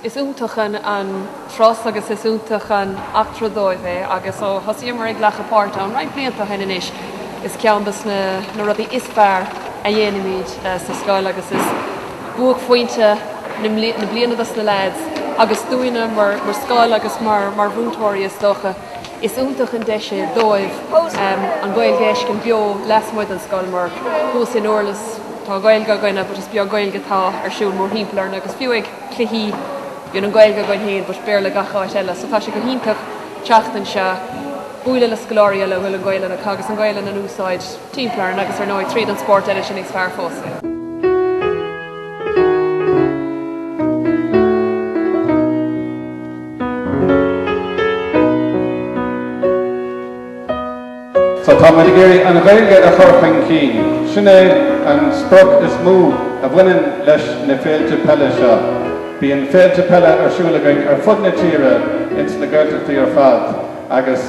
Is iontach an turas agus is iontach an eachtra dóibh é agus ó thosaíomar ag glacadh páirt ann roinnt blianta ó shin anois, is ceann de na rudaí is fearr a dhéanaimid sa scoil agus is buaicphointe na bliana dos na leaids agus dúinne mar scoil agus mar mhúinteoirí is dócha. Is iontach an deis é dóibh an Ghaeilge a fheiscint beo lasmuigh den scoil mar thuas i nDurlas tá Gaeilge againne but is beag Gaeilge atá ar siúl mórthimpeall orainn agus fiú ag cluichí bíonn an Ghaeilge againn féin but Béarla gach áit eile so tá sé go hiontach teacht anseo, bualadh le scoláirí eile a bhfuil an Ghaelainn acu agus an Ghaelainn in úsáid timpeall orainn agus ar ndóigh tríd an spórt eile sin níos fearr fós. So tá muid ag iarraidh an Ghaeilge a chur chun cinn. Sin é an sprioc is mó a bhaineann leis na féilte peile seo. Bíonn féilte peile ar siúl againn ar fud na tíre ins na Gaeltachtaí ar fad agus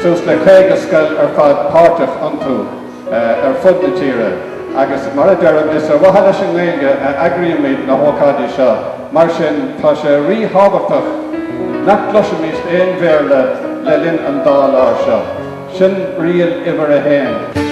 suas le 50 scoil ar fad páirteach iontu. ar fud na tíre agus mar a deirim, is ar mhaithe leis an nGaeilge a eagraímid na hócáidí seo, mar sin tá sé rí-thábhachtach nach gcloisfimís aon Bhéarla le linn an dá lá seo. Sin riail uimhir a haon.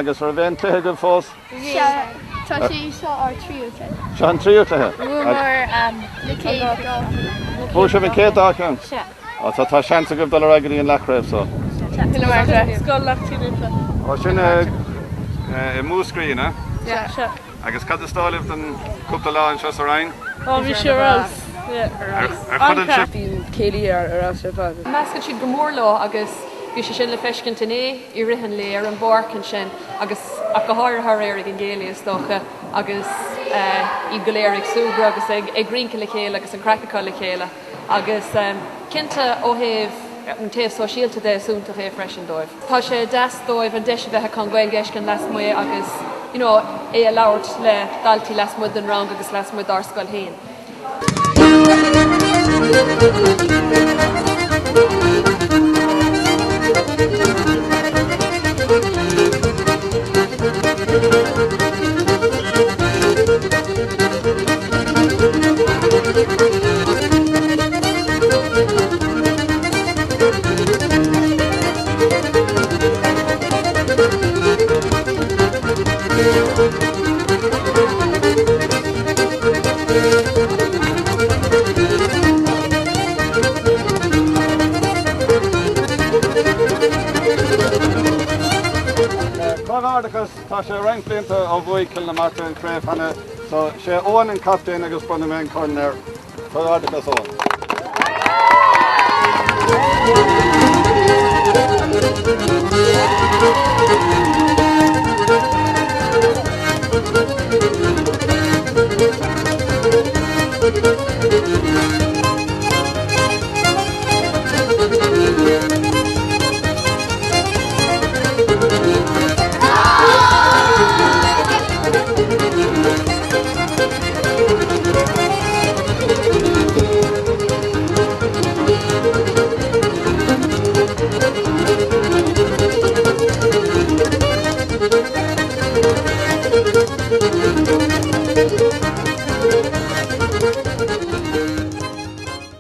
Agus raibh aon cluiche agaibh fós? Sea, tá sé seo ár tríú cluiche. Seo an tríú cluiche? Bhuamar na chéad dá cheann. Bhuaigh sibh an chéad dá cheann? Sea. Ó tá tá seans agaibh dul ar aghaidh go dtí an leathchraobh so. Scoil Leacht Tí Naofa. Ó sin i Múscraí, an ea? Sea. Agus cad is dóigh libh den cúpla lá anseo sa Rinn? Ó bhí sé ar fheabhas. Ar chodail sibh? Bhí an céilí ar fheabhas ar fad. Meascann siad go mór leo agus bhí sé sin le feiscint inné i rith an lae ar an bpáirc ansin agus ach go háirithe aréir ag an gcéilí is dócha agus iad go léir ag súgradh agus ag rince le chéile agus an craic acu le chéile. Agus cinnte ó thaobh an taobh sóisialta de is iontach é freisin dóibh. Tá sé deas dóibh an deis a bheith acu an Ghaeilge a fheiscint lasmuigh agus you know é a labhairt le daltaí lasmuigh den rang agus lasmuigh dár scoil féin. Comhghairdeachas, tá sé roinnt blianta ó bhuaigh Cill na Martra an chraobh cheana. So, sé Eoin an captaen agus bronnfaidh mé an corn air. Comhghairdeachas Eoin.